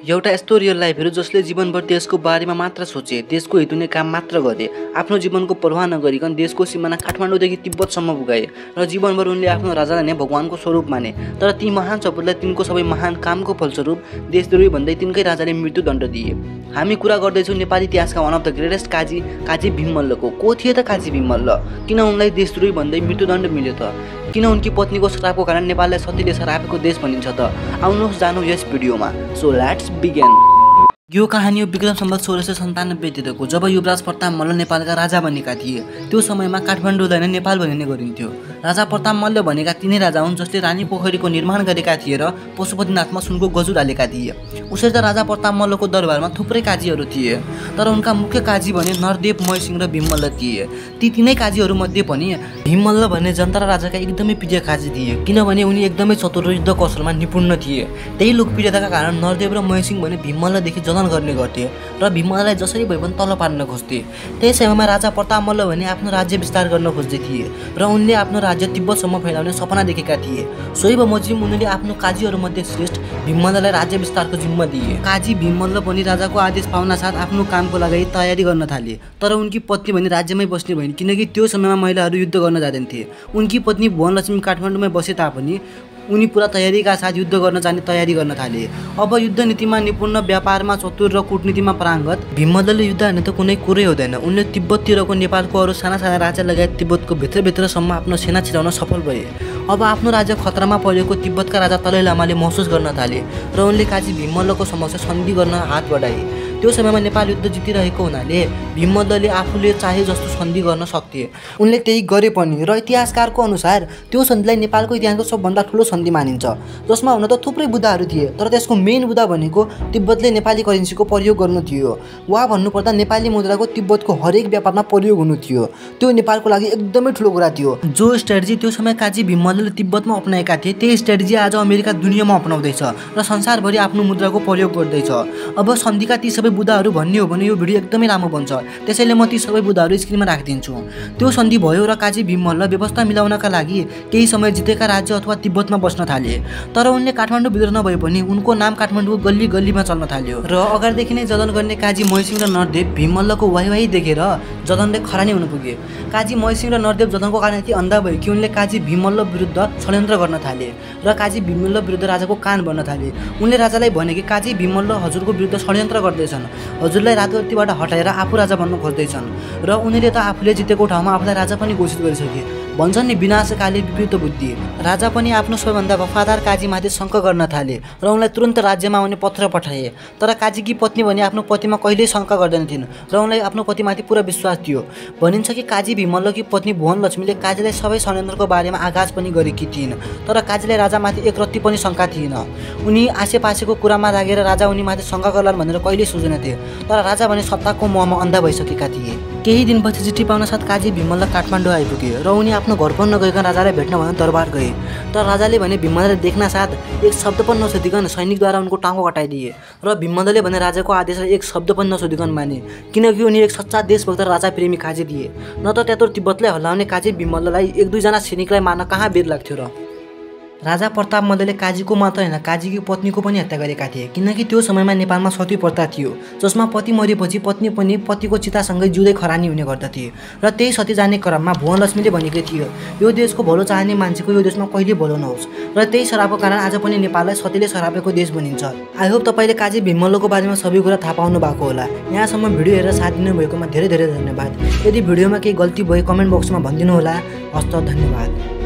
एउटा यस्तो रियल लाइफहरू जसले जीवनभर देशको बारेमा मात्र सोचे, देशको हित हुने काम मात्र गरे, आफ्नो जीवनको परवाह नगरिकन देशको सिमाना काठमाडौँदेखि तिब्बतसम्म पुगाए र जीवनभर उनले आफ्नो राजालाई नै भगवानको स्वरूप माने। तर ती महान सपूतलाई तिनको सबै महान कामको फलस्वरूप देशद्रोही भन्दै तिनकै राजाले मृत्युदण्ड दिए। हामी कुरा गर्दैछौँ नेपाली इतिहासका one of the greatest Kaji Bhim मल्लको। को थिए त काजी भीम मल्ल? किन उनलाई देशद्रोही भन्दै मृत्युदण्ड मिल्यो त? किन उनकी पत्नीको श्रापको कारण नेपाललाई सतीले श्रापेको देश भनिन्छ त? आउनुहोस् जानौँ यस भिडियोमा। So let's begin. यो कहानी हो विक्रम सम्वत 1697 तिरको, जब युवराज प्रताप मल्ल नेपालका राजा बनेका थिए। त्यो समयमा काठमाडौँलाई नै नेपाल भनिने गरिन्थ्यो। राजा प्रताप मल्ल भनेका तिनै राजा हुन् जसले रानी पोखरीको निर्माण गरेका थिए र पशुपतिनाथमा सुनको गजुर हालेका थिए। उसरी त राजा प्रताप मल्लको दरबारमा थुप्रै काजीहरू थिए, तर उनका मुख्य काजी भने नरदेव, मयसिंह र भीममल्ल थिए। ती तिनै काजीहरूमध्ये पनि भीममल्ल भन्ने जनता र राजाका एकदमै प्रिय काजी थिए, किनभने उनी एकदमै चतुर र युद्ध कौशलमा निपुण थिए। त्यही लोकप्रियताका कारण नरदेव र मयसिंह भने भीममल्लदेखि जलन गर्ने गर्थे र भीममल्ललाई जसरी भए पनि तल पार्न खोज्थे। त्यही समयमा राजा प्रताप मल्ल भने आफ्नो राज्य विस्तार गर्न खोज्दै थिए र उनले आफ्नो राज्य तिब्बतसम्म फैलाउने सपना देखेका थिए। सोही बमोजिम उनले आफ्नो काजीहरूमध्ये श्रेष्ठ भीममल्ललाई राज्य विस्तारको जिम्मा दिए। काजी भीममल्ल पनि राजाको आदेश पाउन साथ आफ्नो कामको लागि तयारी गर्न थाले, तर उनकी पत्नी भने राज्यमै बस्ने भइन्, किनकि त्यो समयमा महिलाहरू युद्ध गर्न जाँदैनथे। उनकी पत्नी भुवनलक्ष्मी काठमाडौँमै बसे तापनि उनी पुरा तयारीका साथ युद्ध गर्न जाने तयारी गर्न थाले। अब युद्ध नीतिमा निपुण, व्यापारमा चतुर र कूटनीतिमा पारङ्गत भीममल्लले युद्ध हार्ने त कुनै कुरै हुँदैन। उनले तिब्बततिरको नेपालको अरू साना साना राज्य लगायत तिब्बतको भित्रभित्रसम्म आफ्नो सेना छिराउन सफल भए। अब आफ्नो राज्य खतरामा परेको तिब्बतका राजा तलै लामाले महसुस गर्न थाले र उनले काजी भीममल्लको समक्ष सन्धि गर्न हात बढाए। त्यो समयमा नेपाल युद्ध जितिरहेको हुनाले भीममल्लले आफूले चाहे जस्तो सन्धि गर्न सक्थे। उनले त्यही गरे पनि र इतिहासकारको अनुसार त्यो सन्धिलाई नेपालको इतिहासको सबभन्दा ठुलो सन्धि मानिन्छ, जसमा हुन त थुप्रै बुदाहरू थिए, तर त्यसको मेन बुदा भनेको तिब्बतले नेपाली करेन्सीको प्रयोग गर्नु थियो, वा भन्नुपर्दा नेपाली मुद्राको तिब्बतको हरेक व्यापारमा प्रयोग हुनु थियो। त्यो नेपालको लागि एकदमै ठुलो कुरा थियो। जो स्ट्र्याटेजी त्यो समय काजी भीममल्लले तिब्बतमा अपनाएका थिए, त्यही स्ट्र्याटेजी आज अमेरिका दुनियाँमा अपनाउँदैछ र संसारभरि आफ्नो मुद्राको प्रयोग गर्दैछ। अब सन्धिका ती सबै बुदाहरू भन्ने हो भने यो भिडियो एकदमै लामो बन्छ, त्यसैले म ती सबै बुदाहरू स्क्रिनमा राखिदिन्छु। त्यो सन्धि भयो र काजी भीममल्ल व्यवस्था मिलाउनका लागि केही समय जितेका राज्य अथवा तिब्बतमा बस्न थाले। तर उनले काठमाडौँ भित्र नभए पनि उनको नाम काठमाडौँको गल्ली गल्लीमा चल्न थाल्यो र अगाडिदेखि नै जलन गर्ने काजी मयसिंह र नरदेव भीममल्लको वाही देखेर जलनले खरानी हुन पुगे। काजी मयसिंह र नरदेव जलनको कारण यति अन्धा भयो कि उनले काजी भीममल्ल विरुद्ध षड्यन्त्र गर्न थाले र काजी भीममल्ल विरुद्ध राजाको कान बन्न थाले। उनले राजालाई भने कि काजी भीममल्ल हजुरको विरुद्ध षड्यन्त्र गर्दैछन्, हजुरलाई राजगद्दीबाट हटाएर आफू राजा बन्न खोज्दैछन् र उनीले त आफूले जितेको ठाउँमा आफूलाई राजा पनि घोषित गरिसके। भन्छन् नि विनाशकाले विपरीत बुद्धि। राजा पनि आफ्नो सबैभन्दा वफादार काजीमाथि शङ्का गर्न थाले र उनलाई तुरन्त राज्यमा आउने पत्र पठाए। तर काजीकी पत्नी भने आफ्नो पतिमा कहिल्यै शङ्का गर्दैनथिन् र उनलाई आफ्नो पतिमाथि पुरा विश्वास थियो। भनिन्छ कि काजी भीममल्लकी पत्नी भुवनलक्ष्मीले काजीलाई सबै षड्यन्त्रको बारेमा आगाज पनि गरेकी थिइन्, तर काजीलाई राजामाथि एक रत्ती पनि शङ्का थिएन। उनी आसेपासेको कुरामा लागेर राजा उनीमाथि शङ्का गर्लान् भनेर कहिल्यै सोचेनथे, तर राजा भने सत्ताको मोहमा अन्धा भइसकेका थिए। केही दिनपछि चिठी पाउन साथ काजी भीममल्ल काठमाडौँ आइपुगे र उनी आफ्नो घर पनि नगइकन राजालाई भेट्न भनेर दरबार गए। तर राजाले भने भीममल्ललाई देख्न साथ एक शब्द पनि नसोधिकन सैनिकद्वारा उनको टाउको कटाइदिए र भीममल्लले भने राजाको आदेशलाई एक शब्द पनि नसोधिकन माने, किनकि उनी एक सच्चा देशभक्त राजा प्रेमी काजी थिए। न त त्यत्रो तिब्बतलाई हल्लाउने काजी भीममल्ललाई एक दुईजना सैनिकलाई मार्न कहाँ बेर लाग्थ्यो र। राजा प्रताप मल्लले काजीको मात्र होइन काजीकी पत्नीको पनि हत्या गरेका थिए, किनकि त्यो समयमा नेपालमा सती प्रथा थियो, जसमा पति मरेपछि पत्नी पनि पतिको चितासँगै जिउँदै खरानी हुने गर्दथे। र त्यही सती जाने क्रममा भुवनलक्ष्मीले भनेकै थियो, यो देशको भलो चाहने मान्छेको यो देशमा कहिले भलो नहोस्, र त्यही श्रापको कारण आज पनि नेपाललाई सतीले श्रापेको देश भनिन्छ। आई होप तपाईँले काजी भीममल्लको बारेमा सबै कुरा थाहा पाउनु भएको होला। यहाँसम्म भिडियो हेरेर साथ दिनुभएकोमा धेरै धेरै धन्यवाद। यदि भिडियोमा केही गल्ती भए कमेन्ट बक्समा भनिदिनु होला। हस्त धन्यवाद।